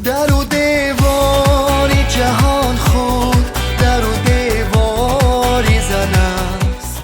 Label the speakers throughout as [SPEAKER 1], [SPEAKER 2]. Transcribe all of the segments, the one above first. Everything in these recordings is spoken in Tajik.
[SPEAKER 1] Дару девори ҷаҳон худ дару девори зан аст.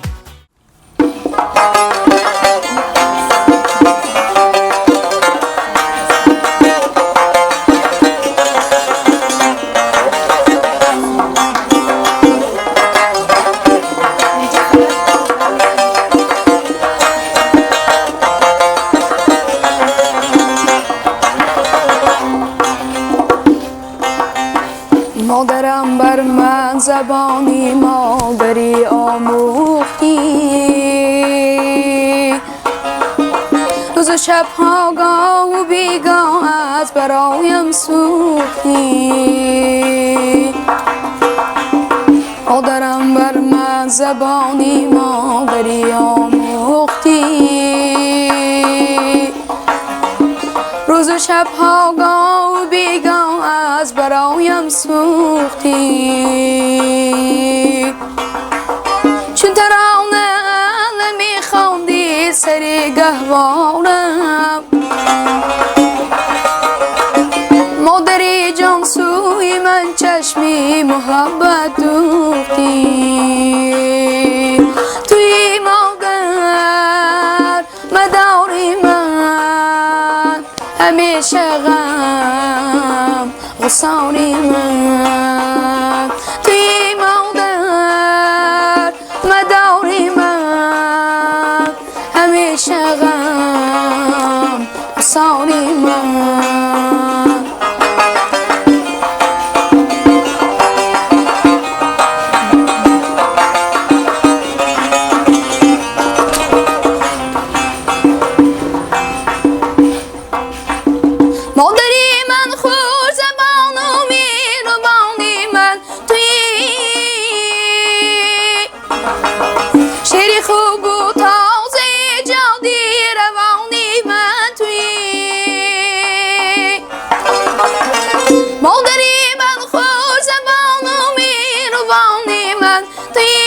[SPEAKER 2] Модарам бар ман забони модарӣ омӯхтӣ, рӯзу шабҳо гоҳу бегоҳ аз бароям сӯхтӣ. Модарам бар ман забони модарӣ омӯхтӣ, рӯзу шабҳо гоҳу бегоҳ аз бароям сӯхтӣ. Чун тарона намехондӣ сари гаҳворам, модари ҷон сӯи ман чашми муҳаббат дӯхтӣ. Туи модар мадори ман, ҳамеша ғам ғусори ман. Туи модар мадори ман, ҳамеша ғам ғусори ман. Модари ман хушзабону меҳрубони ман туӣ, шери хубу тозаи ҷоди равони ман туӣ. Модари ман хушзабону меҳрубони ман туӣ,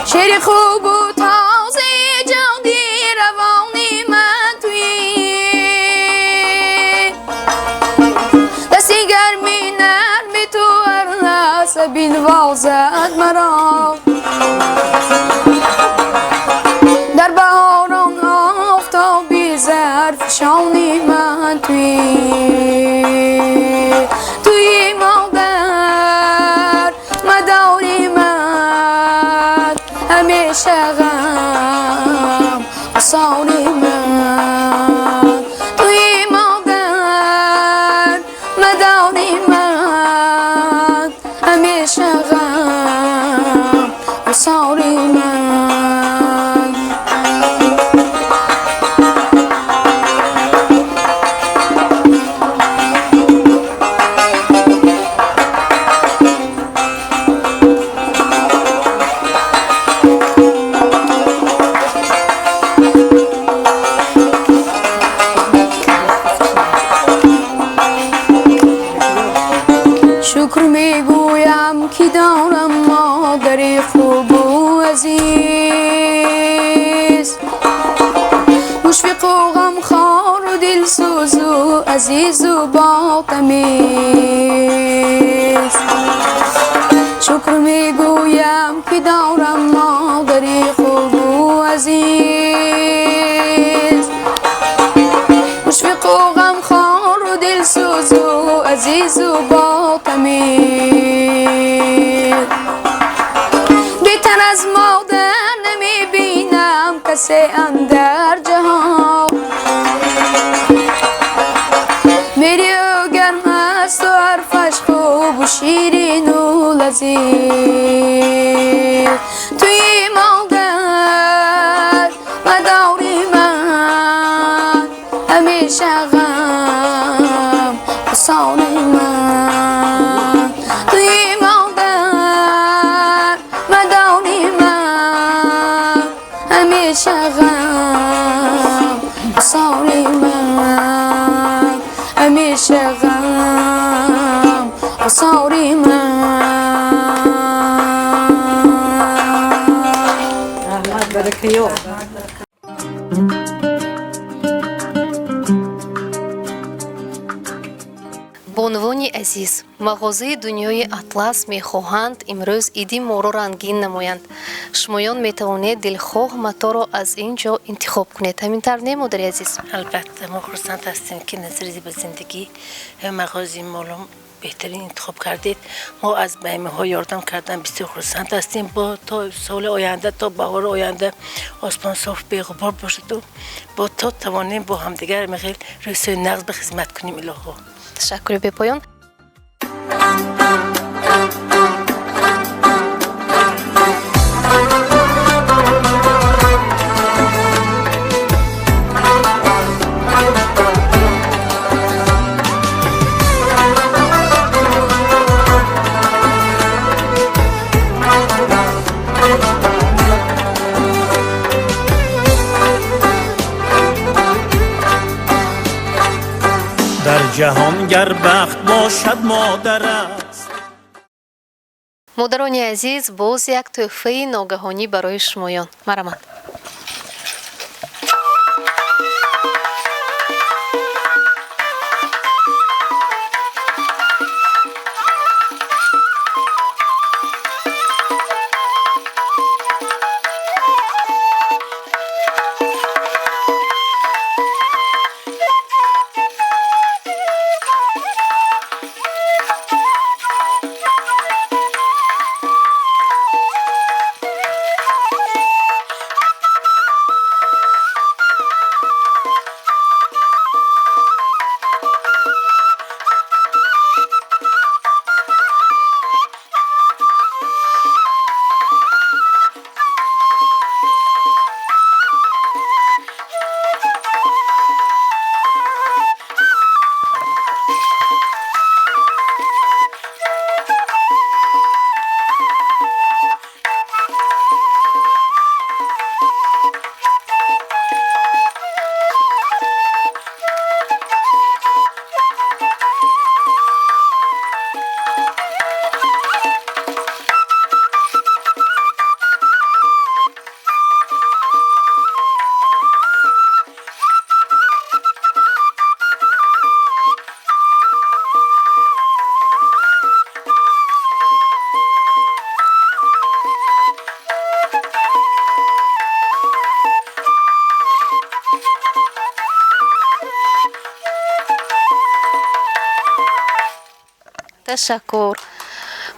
[SPEAKER 2] шери хубу тозаи ҷоди равони ман туӣ. Дасти гарми нарми ту ҳар лаҳза бинвозад маро, дар баҳорон офтоби зарфишони ман туӣ. Туи модар мадори ман, ҳамеша ғам ғусори ман. Туи модар мадори ман, ҳамеша ғам ғусори ман. Шукр мегӯям, ки дорам модари хубу азиз, мушфиқу ғамхору дилсӯзу азизу ботамиз. Шукр мегӯям, ки дорам модари хубу азиз, мушфиқу ғамхору дилсӯзу азизу ботамиз. Беҳтар аз модар намебинам касе андар ҷаҳон, мери ӯ гарм асту ҳарфаш хубу ширину лазиз. Туи модар мадори ман, ҳамеша ғам ғусори ман. Туи модар мадори ман, ҳамеша ғам ғусори ман, ҳамеша ғам ғусори ман.
[SPEAKER 3] Раҳмат, баракаёб. Азиз, мағозаи Дунёи Атлас мехоҳанд имрӯз иди моро рангин намоянд. Шумоён метавонед дилхоҳ маторо аз ин ҷо интихоб кунед. Ҳамин тавр не, модари азиз?
[SPEAKER 4] Албатта, мо хурсанд ҳастем, ки назари ба зиндагӣ мағози молом беҳтарин интихоб кардед. Мо аз баймаҳо ёрдам кардан бисёр хурсанд ҳастем. Бо то соли оянда, то баҳори оянда осмон соф, беғубор бошаду бо то тавонем бо ҳамдигар мехел рӯзҳои нағз ба хизмат кунем, илоҳо.
[SPEAKER 3] Ташаккури бепоён.
[SPEAKER 5] Дар ҷаҳон гар бахт бошад, модар аст.
[SPEAKER 3] Модарони азиз, боз як тӯҳфаи ногаҳонӣ барои шумоён. Марҳамат. Ташаккур.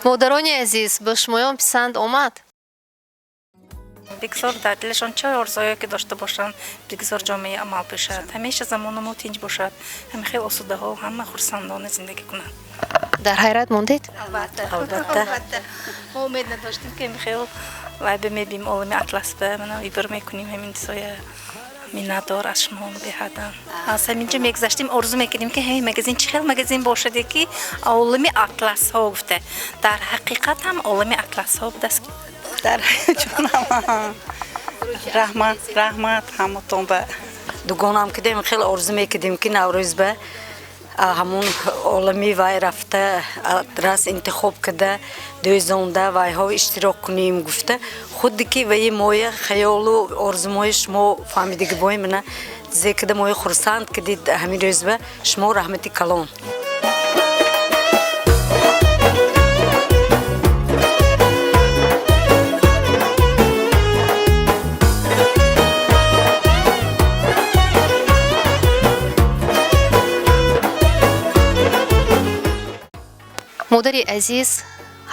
[SPEAKER 3] Модарони азиз, ба шумоён писанд омад?
[SPEAKER 6] Бигзор дар дилашон чӣ орзуое ки дошта бошанд, бигзор ҷомеи амал пешад. Ҳамеша замону мо тинҷ бошад, ҳама хел осудаҳо, ҳама хурсандона зиндагӣ кунанд.
[SPEAKER 3] Дар ҳайрат мондед?
[SPEAKER 6] Албатта, албатта. Мо умед надоштем, ки хел вай бимебим, олами Атлас ба мана ибр мекунем ҳамин чизоя. Миннатдор аз шумо беҳадан. Аз ҳамин ҷо мегузаштем, орзу мекардем, ки ҳамин магазин чӣ хел магазин бошаде, ки олами атласҳо гуфта. Дар ҳақиқат ҳам олами атласҳо будааст.
[SPEAKER 7] Дар ҷонам, раҳмат, раҳмат ҳаматон ба.
[SPEAKER 8] Дугонам кидем, хеле орзу мекардем, ки Наврӯз ба ҳамун олами вай рафта, рас интихоб карда, дӯзонда вайҳо иштирок кунем гуфта. Худди ки ваи моя хаёлу орзумои шумо фаҳмидагӣ бои мана зе кида моя хурсанд кидид. Ҳамин рӯз ба шумо раҳмати калон.
[SPEAKER 3] Модари азиз,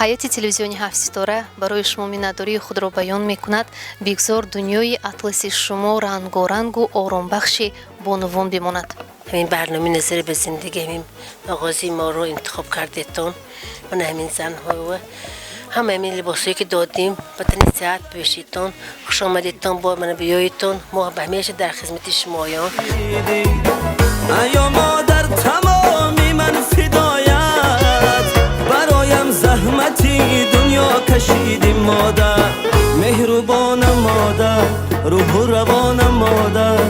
[SPEAKER 3] ҳайати телевизиони Ҳафтситора барои шумо миннатдории худро баён мекунад. Бигзор дунёи атласи шумо рангорангу оромбахши бонувон бимонад.
[SPEAKER 4] Ҳамин барномаи назари ба зиндагӣ, ҳамин мағозаи моро интихоб кардетон, мана ҳамин занҳо ҳама ҳамин либосҳое ки додем, ба тани сеҳат пӯшитон. Хуш омадедтон, бо мана биёедтон, мо ҳамеша дар хизмати шумоён.
[SPEAKER 5] Аё модар, тамоми ман фидоят, бароям заҳмати дунё кашиди модар. Меҳрубонам модар, рӯҳу равонам модар,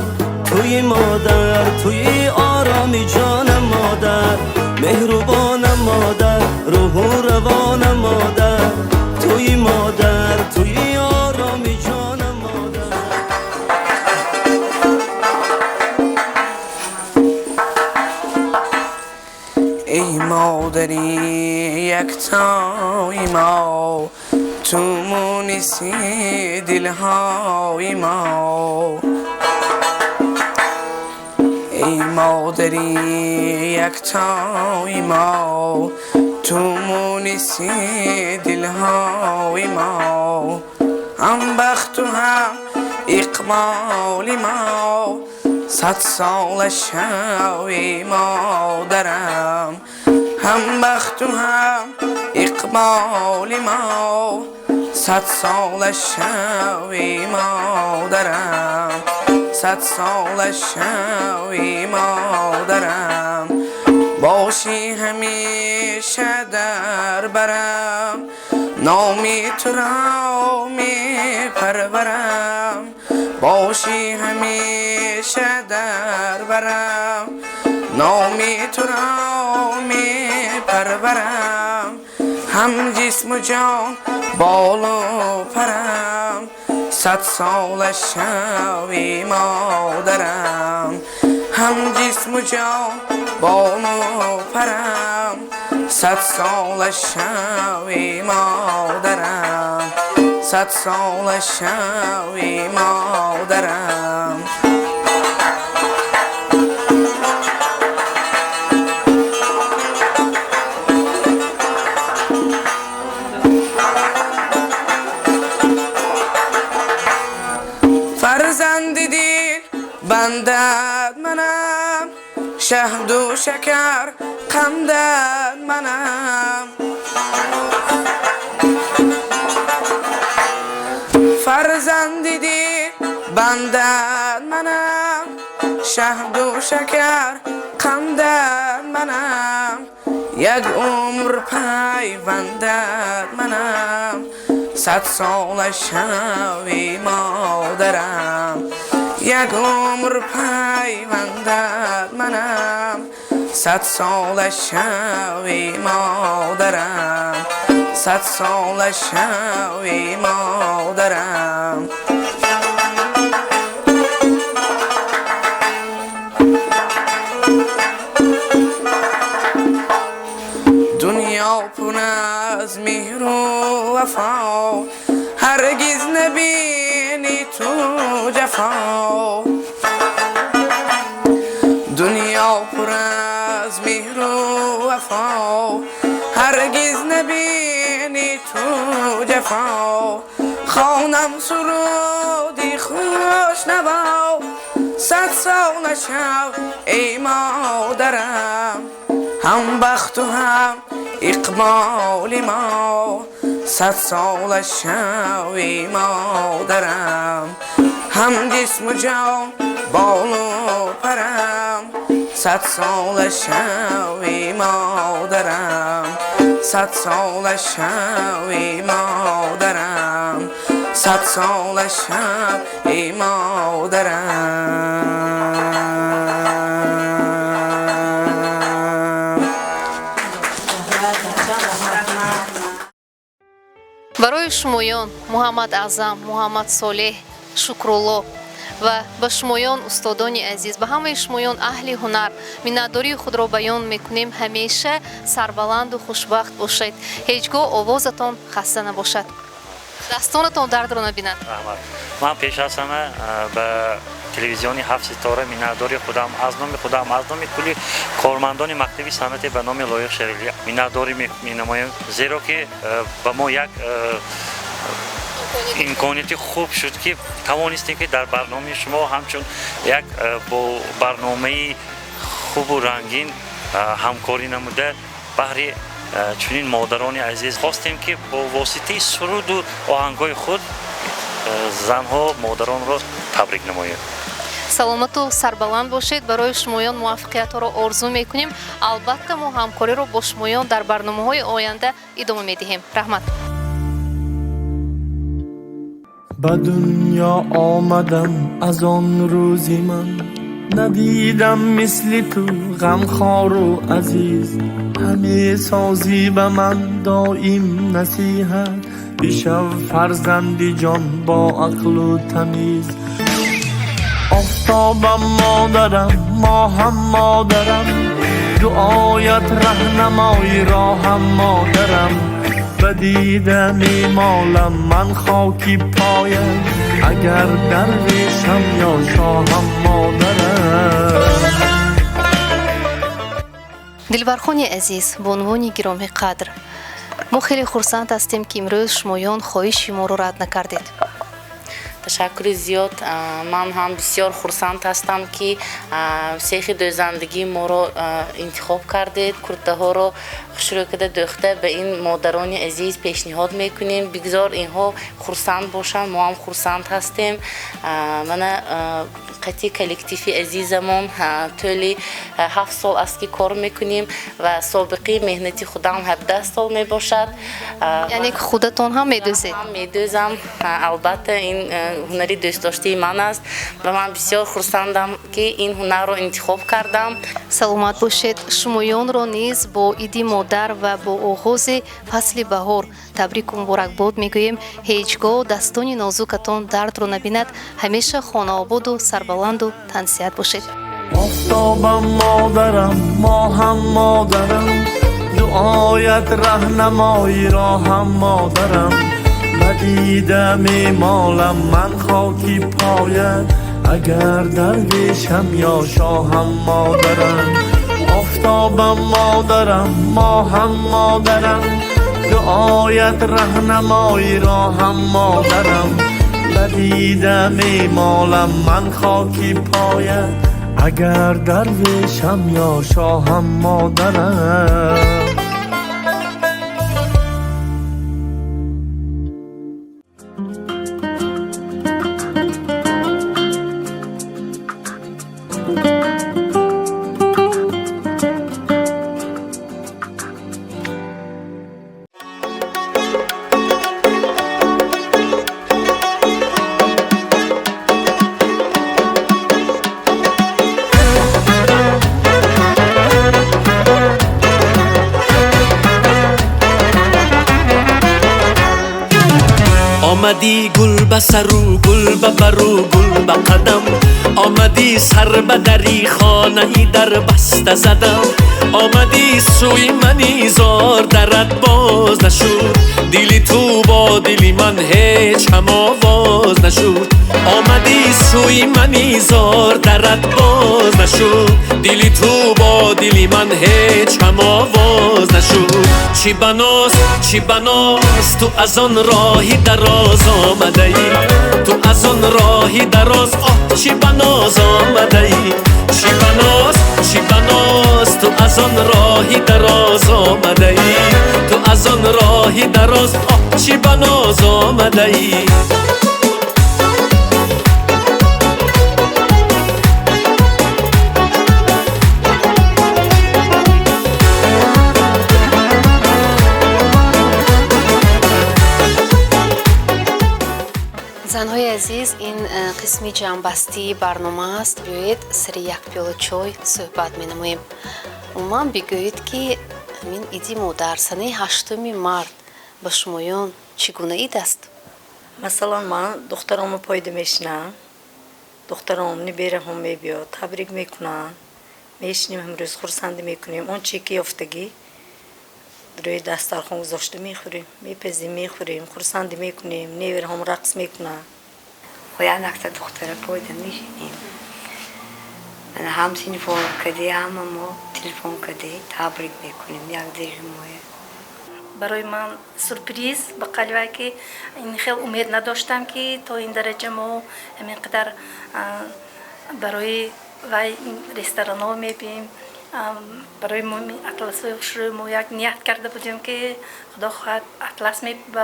[SPEAKER 5] туи модар, туи ороми ҷонам модар. Меҳрубонам модар, рӯҳу равонам модар, туи модар, туи ороми ҷонам модар.
[SPEAKER 9] Эй. Модари яктои мо, ту муниси дилҳои мо. Эй модари яктои мо, ту муниси дилҳои мо, ҳам бахту ҳам иқболи мо, садсола шави модарам. Ҳам бахту ҳам иқболи мо, садсола шави модарам, садсола шави модарам. Бошӣ ҳамеша дар барам, номи туро мепарварам. Бошӣ ҳамеша дар барам, номи туро мепарварам. Ҳам ҷисму ҷон, болу парам, садсола шави модарам. Ҳам ҷисму ҷон, болу парам, садсола шави модарам, садсола шави модарам. Фарзанди дил бандат манам, шаҳду шакар қандат манам. Фарзанди дил бандат манам, шаҳду шакар қандат манам. Як умр пайвандат манам, садсола шави модарам. Як умр пайвандат манам, садсола шави модарам, садсола шави модарам. Дунё пур аз меҳру вафо, ҳаргиз набинӣ ту ҷафо. Дунё пур аз меҳру вафо, ҳаргиз набинӣ ту ҷафо. Хонам суруди хушнаво, садсола шав эй модарам. Ҳам бахту ҳам иқболи мо, садсола шави модарам. Ҳам ҷисму ҷон, болу парам, садсола шави модарам, садсола шави модарам, садсола шави модарам.
[SPEAKER 3] Барои шумоён Муҳаммад Аъзам, Муҳаммад Солеҳ, Шукрулло ва ба шумоён устодони азиз, ба ҳамаи шумоён аҳли ҳунар миннатдории худро баён мекунем. Ҳамеша сарбаланду хушбахт бошед, ҳеҷ гоҳ овозатон хаста набошад, дастонатон дардро набинад.
[SPEAKER 10] Раҳмат. Ман пеш аз ҳама ба телевизиони ҳафт ситора миннатдори худам аз номи худам, аз номи кулли кормандони мактаби санъате ба номи Лоиқ Шералӣ миннатдорӣ менамоем, зеро ки ба мо як имконияти хуб шуд, ки тавонистем, ки дар барномаи шумо ҳамчун як бо барномаи хубу рангин ҳамкорӣ намуда, баҳри чунин модарони азиз хостем, ки бо воситаи суруду оҳангҳои худ занҳо, модаронро табрик намоем.
[SPEAKER 3] Саломату сарбаланд бошед. Барои шумоён муваффақиятҳоро орзу мекунем. Албатта, мо ҳамкориро бо шумоён дар барномаҳои оянда идома медиҳем. Раҳмат.
[SPEAKER 11] Ба дунё омадам, аз он рӯзи ман надидам мисли ту ғамхору азиз. Ҳаме созӣ ба ман доим насиҳат, бишав фарзанди ҷон бо ақлу тамиз. Офтобам модарам, моҳам модарам, Дуоят раҳнамои роҳам модарам, ба дида мемолам ман хоки поят, агар дарвешам ё шоҳам модарам.
[SPEAKER 3] Дилбархони азиз, бонувони гиромӣ қадр, мо хеле хурсанд ҳастем, ки имрӯз шумоён хоҳиши моро рад накардед.
[SPEAKER 12] Ташаккури зиёд. Ман ҳам бисёр хурсанд ҳастам, ки сехи дӯзандагии моро интихоб кардед. Куртаҳоро хушрӯй карда дӯхта ба ин модарони азиз пешниҳод мекунем. Бигзор инҳо хурсанд бошанд, мо ҳам хурсанд ҳастем. Мана қати коллективи азизамон тӯли 7 сол аст, ки кор мекунем ва собиқаи меҳнати худам 17 сол мебошад.
[SPEAKER 3] Яъне худатон ҳам медӯзед?
[SPEAKER 12] Медӯзам, албатта. Ин ҳунари дӯстдоштаи ман аст ва ман бисёр хурсандам, ки ин ҳунарро интихоб кардам.
[SPEAKER 3] Саломат бошед. Шумоёнро низ бо Иди модар ва бо оғози фасли баҳор табрику муборакбод мегӯем. Ҳеҷ гоҳ дастони нозукатон дардро набинад, ҳамеша хонаободу сарбаланду тансиҳат бошед.
[SPEAKER 11] Офтобам модарам, моҳам модарам, дуоят раҳнамои роҳам модарам, ба дида мемолам ман хоки поят, агар дарвешам ё шоҳам модарам. Офтобам модарам, моҳам модарам, дуоят раҳнамои роҳам модарам, ба дида мемолам ман хоки поят, агар дарвешам ё шоҳам модарам.
[SPEAKER 5] Омадӣ гул ба сару, гул ба бару, гул ба қадам. Омадӣ, сар ба дари хонаи дар баста задам. Омадӣ сӯи мани зор, дарат боз нашуд. Дили ту бо дили ман ҳеҷ ҳамовоз нашуд. Омадӣ сӯи мани зор, дарат боз нашуд. Дили ту бо дили ман ҳеҷ ҳамовоз нашуд. Чӣ баноз, чӣ баноз, ту аз он роҳи дароз омадаӣ, ту аз он роҳи дароз, оҳ, чӣ баноз омадаӣ. Чӣ баноз, чӣ баноз, ту аз он роҳи дароз омадаӣ, ту аз он роҳи дароз, оҳ, чӣ баноз омадаӣ.
[SPEAKER 3] Занҳои азиз, ин қисми ҷамъбастии барнома аст. Биёед, сари як пиёла чой суҳбат менамоем. Умуман бигӯед, ки ҳамин Иди модар, санаи 8-уми март ба шумоён чӣ гуна ид аст?
[SPEAKER 8] Масалан, ман духтаромо пойда мешинам, духтаром, нибераҳом мебиёд, табрик мекунанд, мешинем, ҳамрӯз хурсандӣ мекунем. Он чие ки ёфтагӣ рӯи дастархон гузошта мехӯрем, мепазем, мехӯрем, хурсандӣ мекунем. Невераҳом рақс мекунанд.
[SPEAKER 13] Якта духтара пойда мешинем, ҳамсинфо кади, ҳама мо телефон кади табрик мекунем якдигари моя.
[SPEAKER 6] Барои ман сюрприз, ба қалве ки ин хел умед надоштам, ки то ин дараҷа мо ҳамин қадар барои вай ресторанҳо мебием. Барои мо атласҳои хушрӯй, мо як ният карда будем, ки худо хоҳад, атлас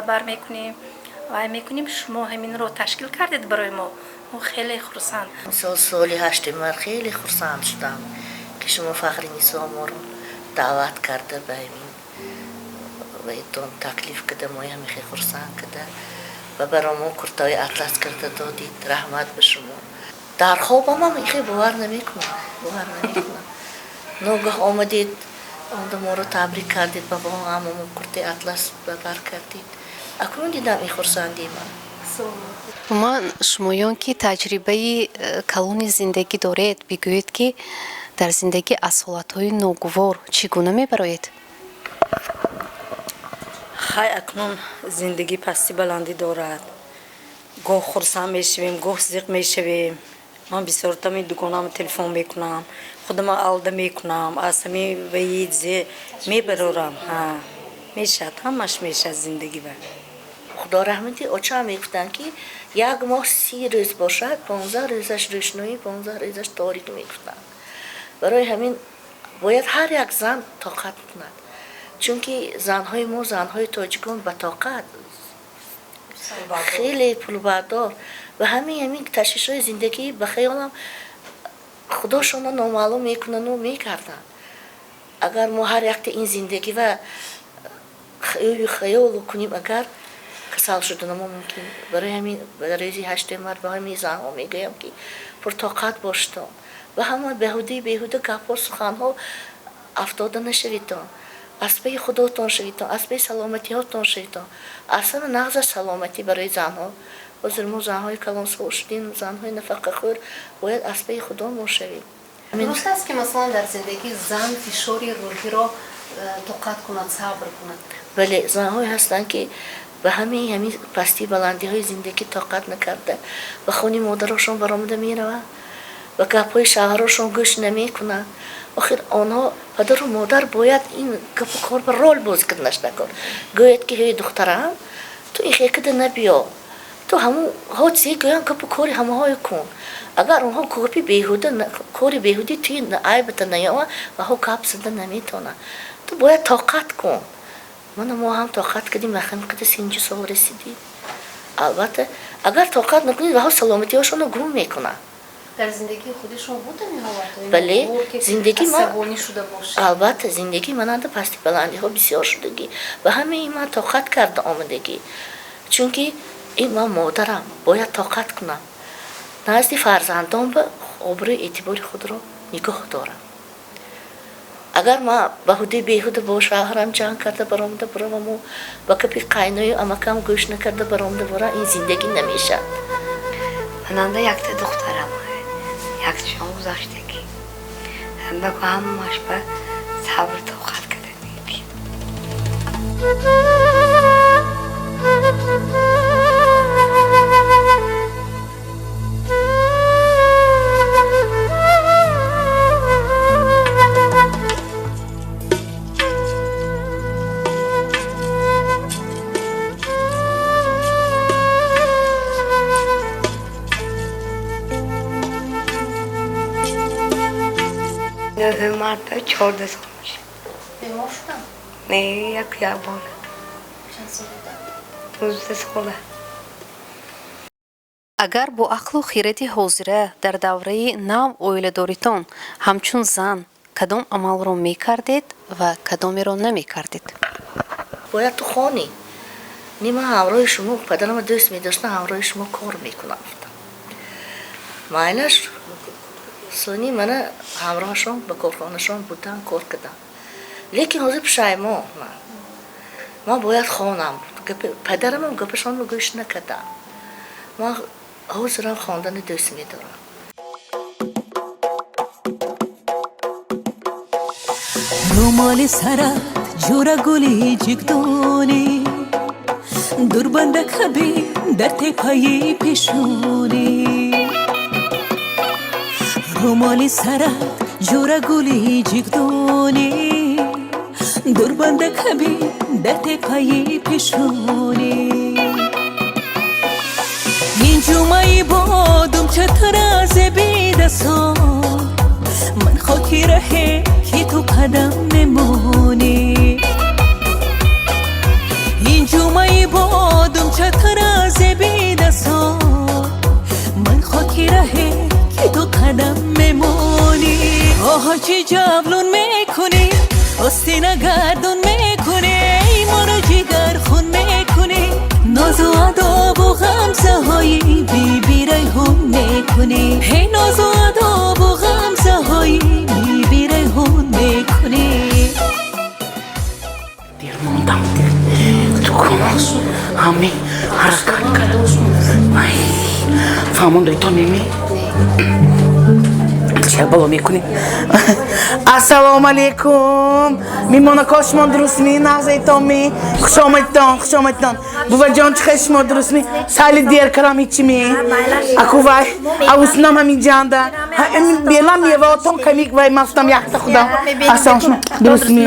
[SPEAKER 6] бар мекунем, вай мекунем. Шумо ҳаминро ташкил кардед барои мо, мо хеле хурсанд.
[SPEAKER 14] Мисол, соли 8-и март хеле хурсанд шудам, ки шумо Фахри Нисо моро даъват карда, ба ҳамин ваитон таклиф карда, моям хеле хурсанд карда ва баро мо куртаҳои атлас карда додид. Раҳмат ба шумо. Дар хобамам хеле бовар намекунам, бовар намекунам. Ногаҳ омадед, онда моро табрик кардед, ба ҳамамо куртаи атлас бар кардед. Акнун дидам ин хурсандии ман.
[SPEAKER 3] Умуман, шумоён ки таҷрибаи калони зиндагӣ доред, бигӯед, ки дар зиндагӣ аз ҳолатҳои ногувор чӣ гуна мебароед?
[SPEAKER 8] Хай, акнун зиндагӣ пастӣ баландӣ дорад. Гоҳ хурсанд мешавем, гоҳ зиқ мешавем. Ман бисёртами дугонам телефон мекунам, худама алда мекунам, аз ҳами ваи зе мебарорам. Мешавад, ҳамаш мешавад зиндагӣ ба.
[SPEAKER 14] Худо раҳмати очаам мегуфтанд, ки як моҳ 30 рӯз бошад, 15 рӯзаш рӯшноӣ, 15 рӯзаш торик мегуфтанд. Барои ҳамин бояд ҳар як зан тоқат кунад, чунки занҳои мо, занҳои тоҷикон, ба тоқат хеле пулбардор ва ҳамин ташвишҳои зиндагӣ ба хаёлам худошонро номаълум мекунану мекарданд. Агар мо ҳар якта ин зиндагӣ ва хаёлу кунем, агар касал шуданамо мумкин. Барои ҳамин дар рӯзи 8 март ба ҳамин занҳо мегӯям, ки пуртоқат бошедон, ба ҳама беҳудаи беҳуда гапҳо, суханҳо афтода нашаведон, аз паи худотон шаведон, аз паи саломатиҳотон шаведон. Аз ҳама нағзаш саломатӣ барои занҳо. Ҳозир мо занҳои калонсол шудем, занҳои нафақахӯр, бояд аз паи худомон шавем.
[SPEAKER 3] Дуруст аст, ки масалан дар зиндагӣ зан фишори рӯҳиро тоқат кунад, сабр кунад?
[SPEAKER 14] Бале, занҳое ҳастанд, ки ба ҳамин пастии баландиҳои зиндагӣ тоқат накарда, ба хони модарошон баромада мераванд, ба гапҳои шавҳарошон гӯш намекунанд. Охир онҳо падару модар бояд ин гапу кор ба рол бозӣ кунаш накор. Гӯяд, ки ҳей, духтарам, ту ин хекада набиё, ту ҳамун ҳодисе гӯян, гапу кори ҳамаҳое кун. Агар онҳо гапи беҳуда, кори беҳудӣ туи айбата наёванд, ваҳо гап зада наметавонанд. Ту бояд тоқат кун. Мана мо ҳам тоқат кардем, махам қадар 30 сол расидем. Албатта, агар тоқат накунед, ваҳо саломатиҳошонро гум мекунанд.
[SPEAKER 3] Дар зиндагии худи шумо буд ҳамин ҳолатҳои
[SPEAKER 14] Бале,
[SPEAKER 3] ногувор, ки
[SPEAKER 14] зиндагии ман
[SPEAKER 3] асабонӣ шуда бошед?
[SPEAKER 14] Албатта, зиндагии мананда пасти баландиҳо бисёр шудагӣ. Ба ҳамаи ман тоқат карда омадагӣ. Чунки ин ман модарам, бояд тоқат кунам. Назди фарзандон ба обрӯи эътибори худро нигоҳ дорам. Агар ман ба ҳудаи беҳуда бо шавҳарам ҷанг карда баромада баромаму ба гапи қайною амакам гӯш накарда баромада барам, ин зиндагӣ намешавад.
[SPEAKER 13] Мананда якта духтарам, якчон гузаштагӣ. Ҳамаку ҳамаш ба сабр тоқат карда мебин. 9 марта 14 сол мешавад.
[SPEAKER 3] Бемор шудам?
[SPEAKER 13] Не, як бор.
[SPEAKER 3] Чанд сол будам?
[SPEAKER 13] 19 сола.
[SPEAKER 3] Агар бо ақлу хиради ҳозира дар давраи нав оиладоритон ҳамчун зан кадом амалро мекардед ва кадомеро намекардед?
[SPEAKER 14] Бояд ту хонӣ. Не, ман ҳамроҳи шумо, падарама дӯст медоштам, ҳамроҳи шумо кор мекунам, гуфтам. Майлаш, сони мана ҳамроҳашон ба корхонашон будан, кор кардам. Лекин ҳозир пушаймон ман. Ман бояд хонам. Падарамам гапашонро гӯш накардам. Ман ҳозирам хондани дӯст медорам.
[SPEAKER 15] Румоли сарат ҷура гули ҷигдонӣ, дурбандак ҳабӣ дар тепаи пешонӣ. Румоли сарат ҷура гули ҷигдонӣ, дурбандак ҳабӣ дар тепаи пешонӣ. Ин ҷумъаи бодум чатра зебидасон, ман хоки раҳе ки ту қадам мемонӣ. Ин ҷумъаи бодум чатра зебидасон, ман хоки раҳе ки ту қадам мемонӣ. Оҳо, чӣ ҷавлун мекунӣ, остина гардун мекунӣ, эй моро ҷигархун мекунӣ, нозу адобу ғамзаҳои биби Райҳон мекунӣ. Ҳей, нозу адобу ғамзаҳои биби Райҳон мекунӣ.
[SPEAKER 4] Дер мондам, дукон ҳамин ҳаракат кардам.
[SPEAKER 9] Мондагитон неми? Ча бало мекунем. Ассалому алейкум. Мимонако, шумо дурустми? Нағзаитонми? Хуш омадитон, хуш омадитон. Буваҷон, чӣ хел, шумо дурустми? Сали дер карам, ҳичими? Аку вай, авуснам ҳамин ҷанда. Бела меваотон камик вай мафтам якта худам. Ассалом, шумо дурустми?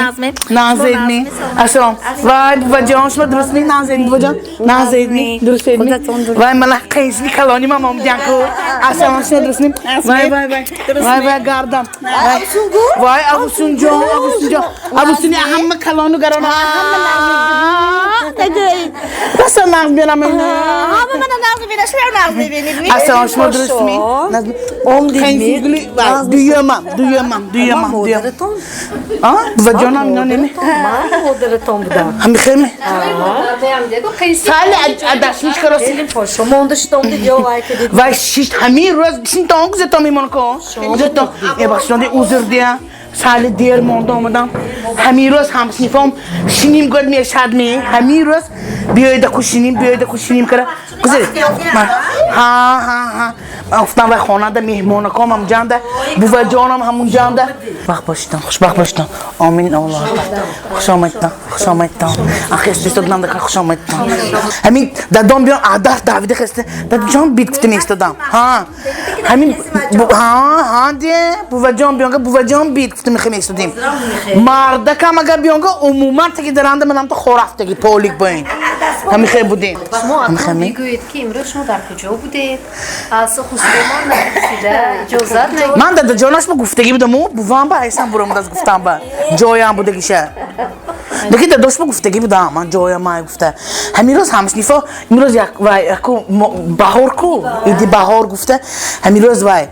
[SPEAKER 9] Нағзаидми? Ассалом. Вай, буваҷон, шумо дурустми? Нағзаидми, буваҷон? Нағзаидми? Дурустедми? Вай, мана қайсни калони ман омадян ку. Ассалом, шумо дурустми? Вай, вай, вай. Вай, вай, гардам. Вай, авусунҷон, авусунҷон. Авусуни ҳама калону гарона, ҳама нағз. Раса нағз берам.
[SPEAKER 6] Ҳама мана нағз мебинад, шумо нағз мебинед.
[SPEAKER 9] Ассалом, шумо дурустми? Қайнсингули, вай, дуюмам, дуюмам, дуюмам.
[SPEAKER 8] Модаратон?
[SPEAKER 9] А? Буваҷонам ино неми?
[SPEAKER 8] Ман модаратон будам.
[SPEAKER 9] Ҳами хелме? Сали адашмиш кароси.
[SPEAKER 8] Шумо монда шудомдид ё вай кадид?
[SPEAKER 9] Вай шишт ҳамин рӯз шинтон гузетон мемонако. Гузетон. Э бахшонди узр дия. Сали дер монда омадам. Ҳамин рӯз ҳамсинфом шиним гӯд мешад ми. Ҳамин рӯз биёеда ку шиним, биёеда ку шиним кара. Гузет. Ҳа, ҳа, ҳа. Ман гуфтам вай хонанда меҳмонаком ҳамҷанда, буваҷонам ҳамунҷанда. Бахт бошидам, хушбахт бошидам. Омин Аллоҳ. Хуш омадитон, хуш омадитон. Ахи истодам дака хуш омадитон. Ҳамин дадом биён адар давида хеста. Дадаҷон бит гуфта меистодам. Ҳа. Ҳамин ҳа, ҳа де, буваҷон биёнга, буваҷон бит гуфта мехе меистодем. Мардакам агар биёнга умуман таги даранда манам то хорафтаги полик боин. Ҳамин хел будем.
[SPEAKER 3] Шумо акнун бигӯед, ки имрӯз шумо дар куҷо будед? Аз хусроман напурсида иҷозат нагиред.
[SPEAKER 9] Ман дадаҷонаш ба гуфтагӣ будаму бувам ба айсам буромадаз гуфтам ба ҷоям будагиша. Лекин дадош ба гуфтагӣ будам, ман ҷоям ай гуфта. Ҳамин рӯз ҳамснифо имрӯз як вай яку баҳор ку, иди баҳор гуфта, ҳамин рӯз вай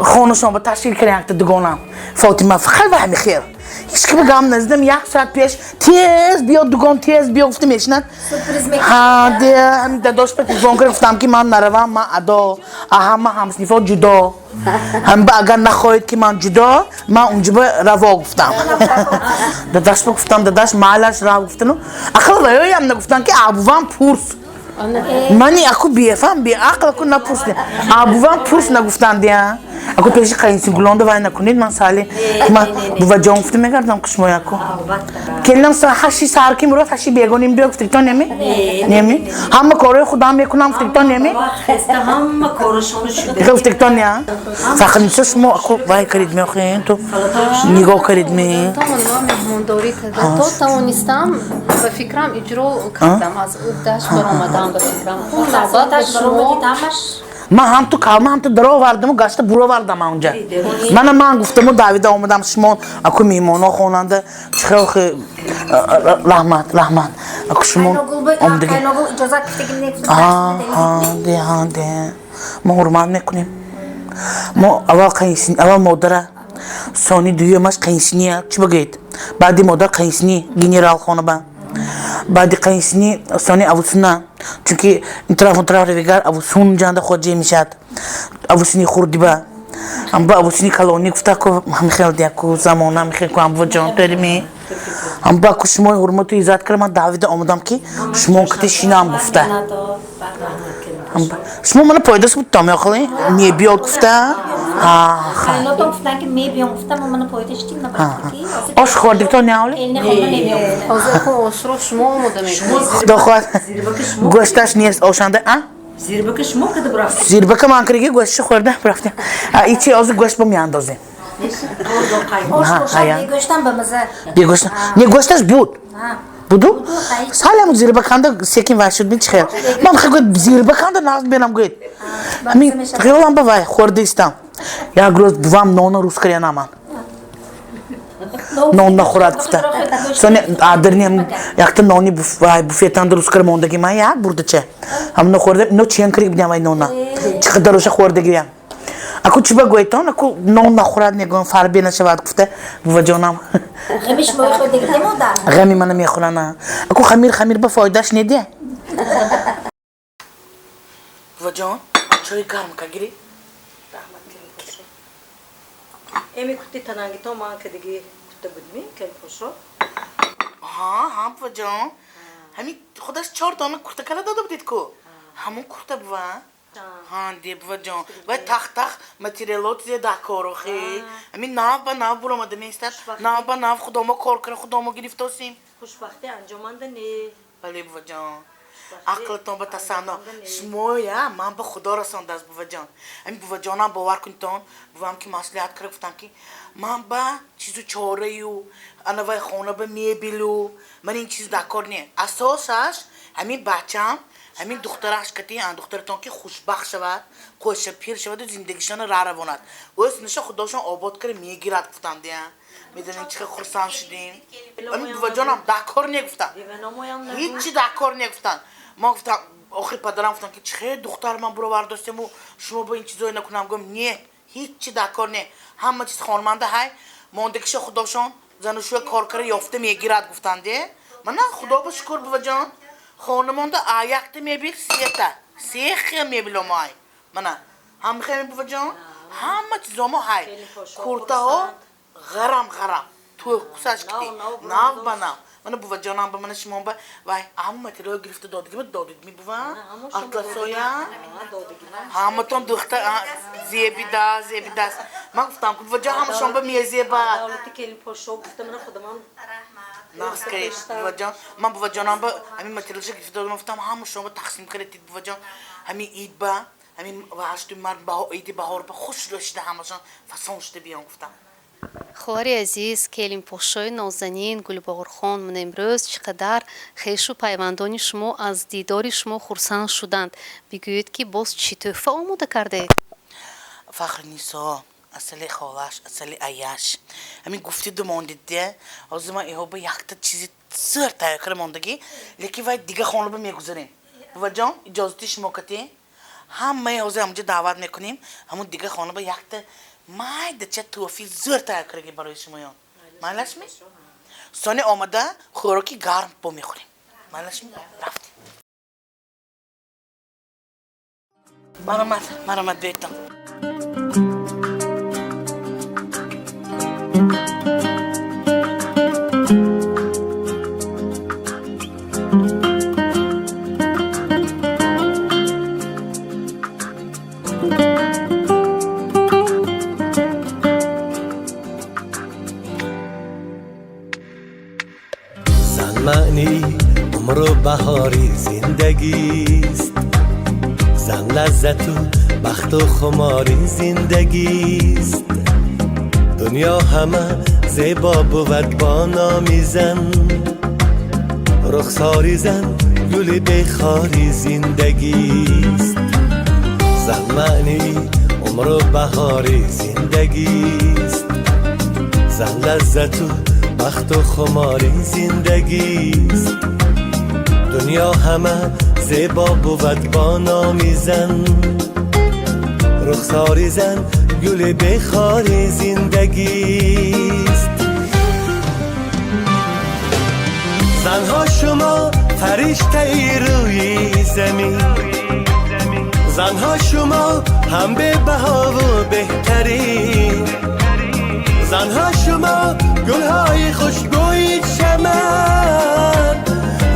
[SPEAKER 9] хонашон ба ташкил кардем якта дугонам. Фотима фақат вай ҳами хел. Ҳеч ки ба гам назидам, як соат пеш тез биё дугон, тез биё гуфта мешинад. Ҳа, де, ҳамин дадош ба телефон кард, гуфтам ки ман наравам, ман адо, а ҳама ҳамснифо ҷудо. Ҳам ба агар нахоҳед ки ман ҷудо, ман унҷо ба раво гуфтам. Дадаш ба гуфтам, дадаш майлаш рав гуфтану. Ақл ваёям нагуфтам ки абувам пурс. Мани аку бефаҳм, беақл аку напурсидем. Абувам пурс нагуфтанд я. Аку пеши қайнсингулонда вай накунед, ман сали ман буваҷон гуфта мегардам ку шумо яку. Келинам ҳаши саҳар ки мурод ҳаши бегоним биё гуфтагитон неми? Неми? Ҳама корҳои худам мекунам гуфтагитон неми?
[SPEAKER 8] Хеста ҳама корашону шуда.
[SPEAKER 9] Гуфтагитон я? Фахрниса шумо аку вай карид меохин ту нигоҳ карид ми?
[SPEAKER 3] Ман меҳмондорӣ карда то тавонистам, ба фикрам иҷро кардам, аз уҳдаш баромадам, ба фикрам. Навбат ба шумо.
[SPEAKER 9] Ман ҳам ту калма ҳам ту даровардаму гашта буровардам онҷа. Мана ман гуфтаму давида омадам шумо аку меҳмоно хонанда чихел раҳмат, раҳмат. Аку шумо омадагӣ. Ҳа, ҳа, де, ҳа, де. Мо ҳурмат мекунем. Мо аввал қайнсини, аввал модара, сони дуюмаш қайнсиния, чӣ бигӯед? Баъди модар қайнсини генерал хонаба. Баъди қайнсини сони авусуна, чунки ин тараф он тараф равигар авусун ҷанда хоҷа мешавад. Авусуни хурдиба. Ҳамба авусуни калони гуфта ку ҳамихел дияку замона ҳамихел ку ҳамба ҷон торими. Ҳамба ку шумои ҳурмату иззат кара ман давида омадам ки шумо кати шинам гуфта. Шумо мана пойдас будтом ёхли? Мебиёд гуфта? Ха.
[SPEAKER 6] Қайнотон гуфтан ки мебиём гуфта, мо мана пойда шидим на бахти.
[SPEAKER 9] Ош хӯрдигтон неоли?
[SPEAKER 6] Келини хона мебиём гуфта.
[SPEAKER 3] Ҳозир ку ошро шумо омода мекунед.
[SPEAKER 9] Худо хоҳад. Гӯшташ нест ошанда, а?
[SPEAKER 8] Зирбака шумо када бурафтед?
[SPEAKER 9] Зирбака ман кириги гӯшташо хӯрда бурафтем. Ичи ҳозир гӯшт бо меандозем.
[SPEAKER 6] Ош бошад, бегӯштам ба маза.
[SPEAKER 9] Бегӯшт. Не, гӯшташ буд. Буду? Салам зирбаканда секин вай шуд чи хел. Ман хел гӯяд зирбаканда нағз берам гӯяд. Ҳамин хиёлам ба вай хӯрда истам. Як рӯз бувам нона рӯз карянам ман. Нон нахӯрад гуфта. Сони адрни якта нони вай буфетанда рӯз кара мондаги ман як бурдача. Ҳамно хӯрда, ино чиян кирик будям вай нона. Чӣ қадар оша хӯрдагиям. Аку чӣ ба гӯетон, аку нон нахӯрад мегӯям фарбе нашавад гуфта буваҷонам.
[SPEAKER 6] Ғами шумо хӯрдагӣ модар?
[SPEAKER 9] Ғами мана мехӯрана. Аку хамир хамир ба фоидаш недия. Буваҷон, чой гарм ка гирӣ?
[SPEAKER 8] Эми кути танангито ман кадиги кута будми, келпошо.
[SPEAKER 9] Ҳа, ҳа, буваҷон. Ҳамин худаш чор дона курта кара дода будед ку? Ҳамон курта бува? Ҳа, дебуваҷон, вай тах-тах материалот зе дакорохи. Ҳамин нав ба нав буромада меистад, нав ба нав худомо кор кара, худомо гирифтосим.
[SPEAKER 8] Хушбахтӣ анҷоманда не.
[SPEAKER 9] Бале, буваҷон. Ақлатон ба тасанно. Шумоя ман ба худо расондааст, буваҷон. Ҳамин буваҷонам бовар кунитон, бувам ки маслиҳат кара гуфтам ки ман ба чизу чораю, ана вай хона ба мебелу, ман ин чиз дакор не. Асосаш ҳамин бачам, ҳамин духтараш кати, духтаратон ки хушбахт шавад, қӯша пир шаваду зиндагишона ра равонад. Ӯз ниша худошон обод кара мегирад гуфтам дия. Медонем чӣ хел хурсанд шудем. Ҳамин буваҷонам дакор не гуфтам. Ҳичи дакор не гуфтанд. Ман гуфтам, охир падарам гуфтам ки чӣ духтар ман буровардостему шумо бо ин чизое накунам. Гум не, ҳичи дакор не. Ҳама чиз хонманда ҳай, мондагиша худошон зану шӯя кор кара ёфта мегирад гуфтанд де. Мана худо ба шукр буваҷон. Хонамонда а якта мебел сета. Се хел мебел омай. Мана ҳам хел буваҷон, ҳама чизомо ҳай. Куртаҳо ғарам ғарам. Тӯй қусаш кити. Нав ба нав. Мана буваҷонам ба мана шумо ба вай ҳама материал гирифта додагима додидми бува? Атласоя? Ҳаматон духта зебида, зебидаст. Ман гуфтам ки буваҷон ҳамашон ба мезеба.
[SPEAKER 8] Давлати келинпошо гуфта мана худамон
[SPEAKER 9] нақс кардед буваҷон. Ман буваҷонам ба ҳамин материалша гирифта додам, гуфтам ҳамашон ба тақсим кардед буваҷон. Ҳамин ид ба ҳамин ҳаштуми март иди баҳор ба хуш шуда ҳамашон фасон шуда биён гуфтам.
[SPEAKER 3] Хоҳари азиз, келинпошои нозанин Гулбоғурхон, ман имрӯз чӣ қадар хешу пайвандони шумо аз дидори шумо хурсанд шуданд. Бигӯед ки боз чӣ тӯҳфа омода кардаед?
[SPEAKER 9] Фахринисо, асали холаш, асали аяш. Ҳамин гуфтиду мондид де. Ҳозир ман иҳо ба якта чизи зӯр тайёр кара мондагӣ, лекин вай дига хона ба мегузарем. Буваҷон, иҷозати шумо катӣ? Ҳамаи ҳозир ҳамҷа даъват мекунем, ҳамун дига хона ба якта майдача тӯҳфи зӯр тайёр кардаги барои шумоён. Майлашми? Сони омада хӯроки гарм бо мехӯрем. Майлашми? Рафтем. Марамат, марамат биёедтон.
[SPEAKER 5] عمر و بهاری زندگیست، زن لذت و بخت و خماری زندگیست. دنیا همه زیبا بود با نامی زن، رخساری زن گل بخاری زندگیست. زن معنی عمر و بهاری زندگیست، زن لذت و بخت و خماری زندگیست. دنیا همه زیبا بود با نامی زن، رخساری زن گل بخاری زندگیست. زنها شما فرشته ای روی زمین، زنها شما هم به بها و بهترین، زنها شما گلهای خوشبوی چمن،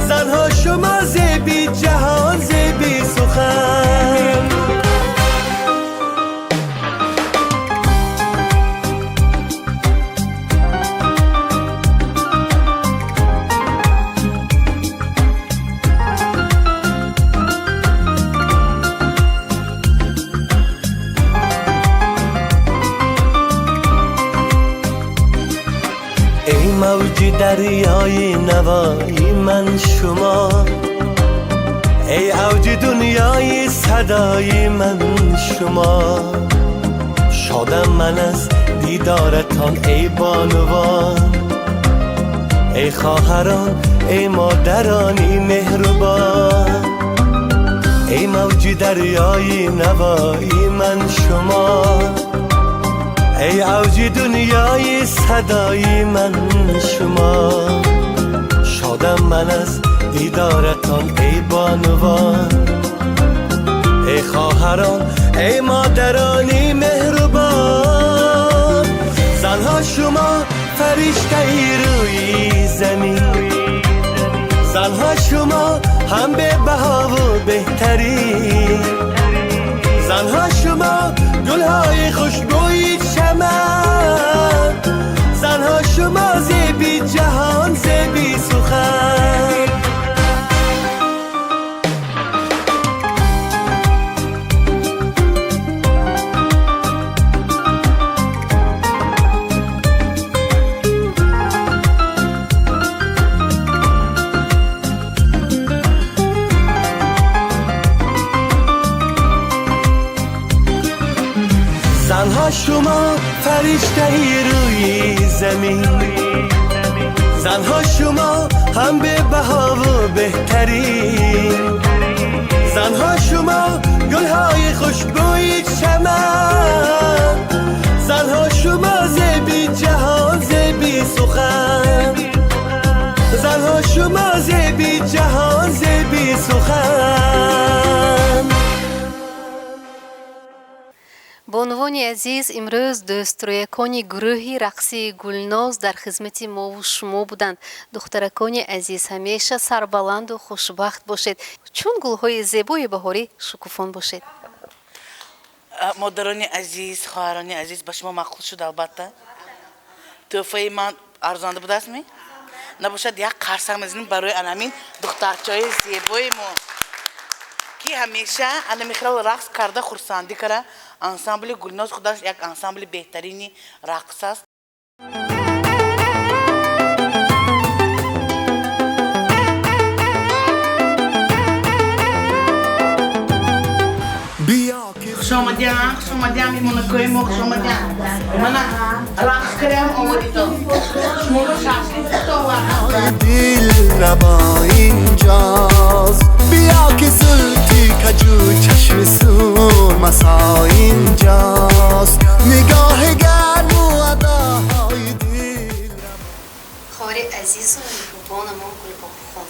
[SPEAKER 5] زنها شما زیبی جهان زیبی سخن. ای موج دریای نوای من شما، ای اوج دنیای صدای من شما، شادم من از دیدارتان ای بانوان، ای خواهران ای مادرانی مهربان. ای موج دریای نوای من شما، ای اوج دنیای صدای من شما، شادم من از دیدارتان ای بانوان، ای خواهران ای مادرانی مهربان. زنها شما فرشته ای روی زمین، زنها شما هم به بها و بهترین، زنها شما گلهای خوشبوی چمن، زنها شما زیبی جهان زیبی سخن. زنها شما فرشته روی زمین، زنها شما هم به بها و بهترین، زنها شما گلهای خوشبوی چمن، زنها شما زیبی جهان زیبی سخن، زنها شما زیبی جهان زیبی سخن.
[SPEAKER 3] Бонувони азиз, имрӯз дӯстрӯякони гурӯҳи рақсии Гулноз дар хизмати мову шумо буданд. Духтаракони азиз, ҳамеша сарбаланду хушбахт бошед, чун гулҳои зебои баҳорӣ шукуфон бошед.
[SPEAKER 9] Модарони азиз, хоҳарони азиз, ба шумо маъқул шуд албатта. Тӯҳфаи ман арзонда будастми? Набошад, як қарсак мезанем барои анамин духтарчаҳои зебои мо, ки ҳамеша анамихел рақс карда хурсандӣ кара. Ансамбли Гулноз худаш як ансамбли беҳтарини рақс аст. Хушомадиам, хушомадиам, меҳмонакои мо хушомадиам. Мана рақс карам омадитон. Шуморо шашлик овардам.
[SPEAKER 1] دل ربا اینجاست، بیا که زلفی کجو چشم سور مسا اینجاست، نگاه گرم و اداهای دل.
[SPEAKER 3] Хоҳари азизу меҳрубонамон Гулбоҳхон,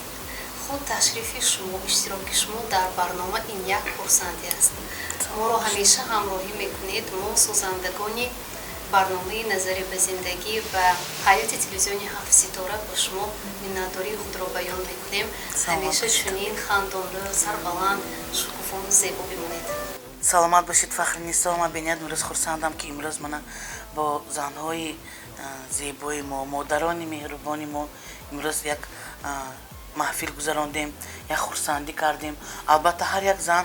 [SPEAKER 3] худ ташрифи шумо, иштироки шумо дар барнома ин як хурсандӣ аст. Моро ҳамеша ҳамроҳӣ мекунед. Мо созандагони барномаи Назаре ба зиндагӣ ва ҳаёти телевизиони Ҳафт ситора ба шумо миннатдории худро баён мекунем. Ҳамеша чунин хандонрӯ, сарбаланд, шукуфону зебо бимонед.
[SPEAKER 9] Саломат бошед, Фахринисо. Ман бениҳоят имрӯз хурсандам, ки имрӯз мана бо занҳои зебои мо, модарони меҳрубони мо имрӯз як маҳфил гузарондем, як хурсандӣ кардем. Албатта, ҳар як зан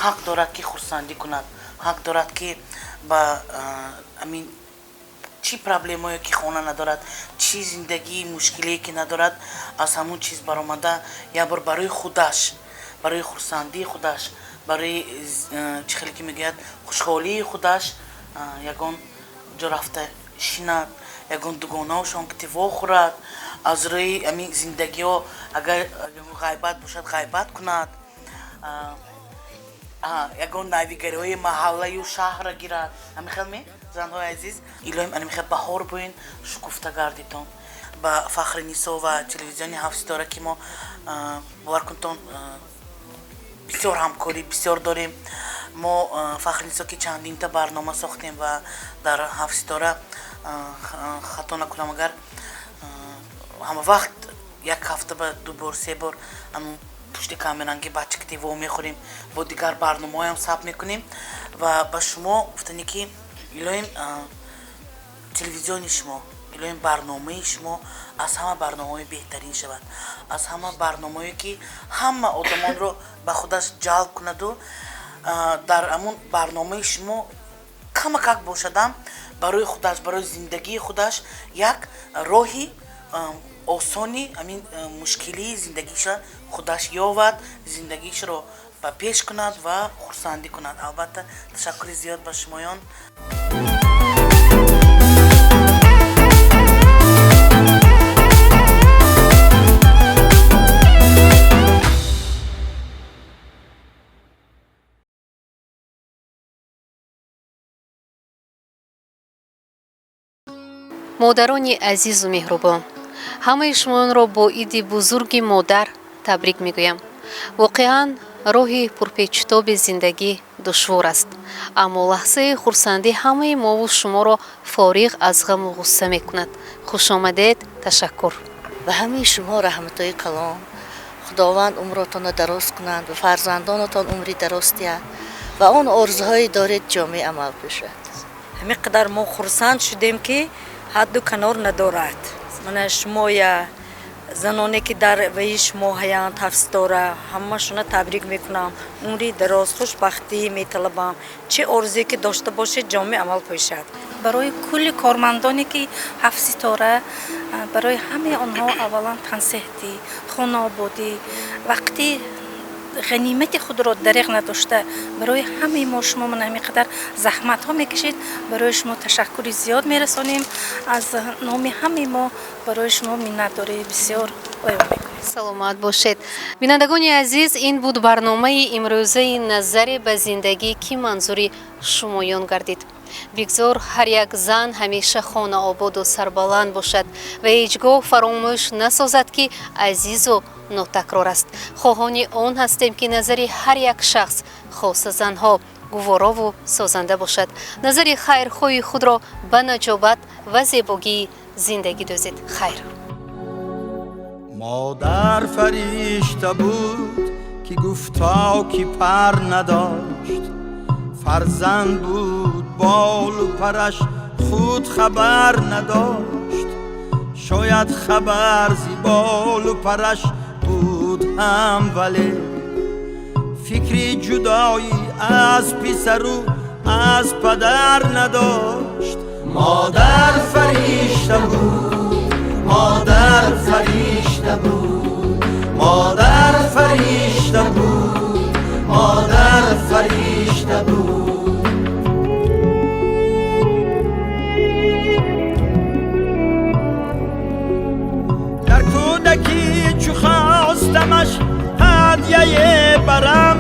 [SPEAKER 9] ҳақ дорад, ки хурсандӣ кунад, ҳақ дорад, ки ба амин чӣ проблемое ки хона надорад, чӣ зиндагии мушкилие ки надорад, аз ҳамун чиз баромада як бор барои худаш, барои хурсандии худаш, барои чӣ хеле ки мегӯяд, хушҳолии худаш ягон ҷо рафта шинад, ягон дугонаошон ки вохӯрад, аз рӯи ҳамин зиндагиҳо агар ғайбат бошад, ғайбат кунад, ягон навигариҳои маҳаллаю шаҳрра гирад. Ҳамин ме, занҳои азиз, илоҳим анамихел баҳор буин, шукуфта гардитон. Ба Фахри Нисо ва телевизиони Ҳафт ситора, ки мо, бовар кунтон, бисёр ҳамкорӣ бисёр дорем. Мо Фахри Нисо ки чандинта барнома сохтем ва дар Ҳафт ситора, хато накунам агар, ҳама вақт як ҳафта ба ду бор, се бор пушти камеранги бачакти во мехӯрем, бо дигар барномаҳоям сабт мекунем. Ва ба шумо гуфтане, ки илоҳим телевизиони шумо, илоҳим барномаи шумо аз ҳама барномаҳои беҳтарин шавад, аз ҳама барномаҳое ки ҳама одамонро ба худаш ҷалб кунаду дар ҳамун барномаи шумо камакак бошадам барои худаш, барои зиндагии худаш як роҳи осони ҳамин мушкилии зиндагиша худаш ёвад, зиндагиашро ба пеш кунад ва хурсандӣ кунад. Албатта, ташаккури зиёд ба шумоён.
[SPEAKER 3] Модарони азизу меҳрубон, ҳамаи шумоёнро бо иди бузурги модар табрик мегӯям. Воқеан, роҳи пурпечутоби зиндагӣ душвор аст, аммо лаҳзаи хурсандӣ ҳамаи мову шуморо фориғ аз ғаму ғусса мекунад. Хушомадед, ташаккур.
[SPEAKER 14] Ба ҳамаи шумо раҳматҳои калон. Худованд умротонро дароз кунанд ва фарзандонатон умри дароз диҳад ва он орзуҳое доред ҷомаи амал пӯшад.
[SPEAKER 8] Ҳамин қадар мо хурсанд шудем, ки ҳадду канор надорад. Мана шумоя, заноне ки дар ваи шумо ҳаянд, Ҳафтситора, ҳамашона табрик мекунам. Умри дароз, хушбахтӣ металабам. Чӣ орзуе ки дошта бошед, ҷомаи амал пӯшад.
[SPEAKER 6] Барои кулли кормандоне ки Ҳафтситора, барои ҳамаи онҳо аввалан тансиҳатӣ, хонаободӣ, вақти ғанимати худро дареғ надошта, барои ҳамаи мо шумо ман ҳамин қадар заҳматҳо мекашед, барои шумо ташаккури зиёд мерасонем. Аз номи ҳамаи мо барои шумо миннатдории бисёр баён мекунем.
[SPEAKER 3] Саломат бошед. Бинандагони азиз, ин буд барномаи имрӯзаи «Назаре ба зиндагӣ», ки манзури шумоён гардид. Бигзор ҳар як зан ҳамеша хонаободу сарбаланд бошад ва ҳеҷ гоҳ фаромӯш насозад, ки азизу нотакрор аст. Хоҳони он ҳастем, ки назари ҳар як шахс, хоса занҳо, гуворову созанда бошад. Назари хайрхоҳи худро ба наҷобат ва зебогии зиндагӣ дӯзед. Хайр.
[SPEAKER 11] Модар фаришта буд, ки гуфто ки пар надошт, фарзанд буд болу параш худ хабар надошт. Шояд хабар зи болу параш буд ҳам, вале фикри ҷудоӣ аз писару аз падар надошт. Модар фаришта буд, модар фаришта буд, модар фаришта буд, модар фаришта буд. Дар кӯдакӣ чу хостамаш ҳадяе барам,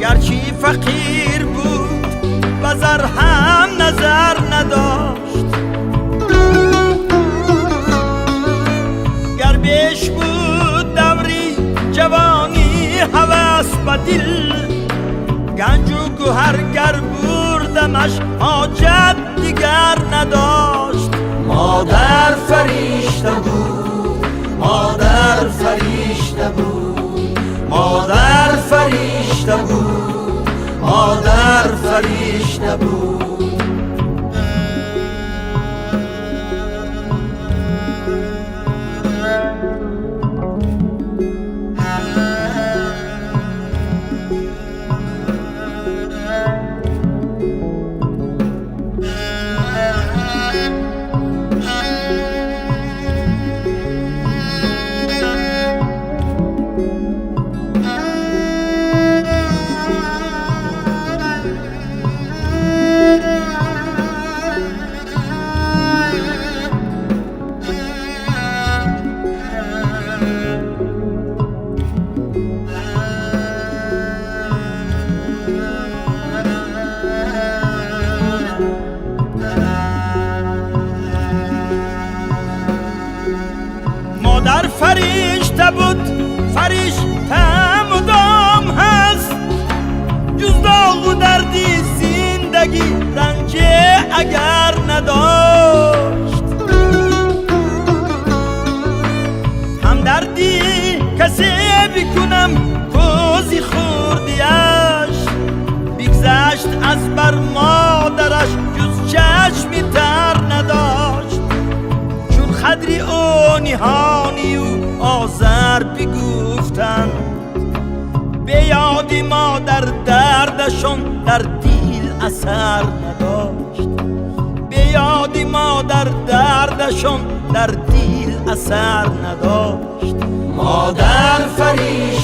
[SPEAKER 11] гарчи фақир буд, ба зар ҳам назар надошт. Гар беш буд даври ҷавонӣ ҳавас ба дил, ганҷу гӯҳар гар бурдамаш, ҳоҷат дигар надошт. Модар фаришта буд, модар фаришта буд, модар фаришта буд, модар фаришта буд. Модар фаришта буд, фаришта мудом ҳаст, ҷуз доғу дарди зиндагӣ ранҷе агар надошт. Ҳамдардӣ касе бикунам кӯзи хурдиаш, бигзашт аз бар модараш, ҷуз чашми тар надошт. Чун қадри ӯ ниҳонию озар бигуфтанд, бе ёди модар дардашон дар дил асар надошт. Бе ёди модар дардашон дар дил асар надошт. Модар фаришта.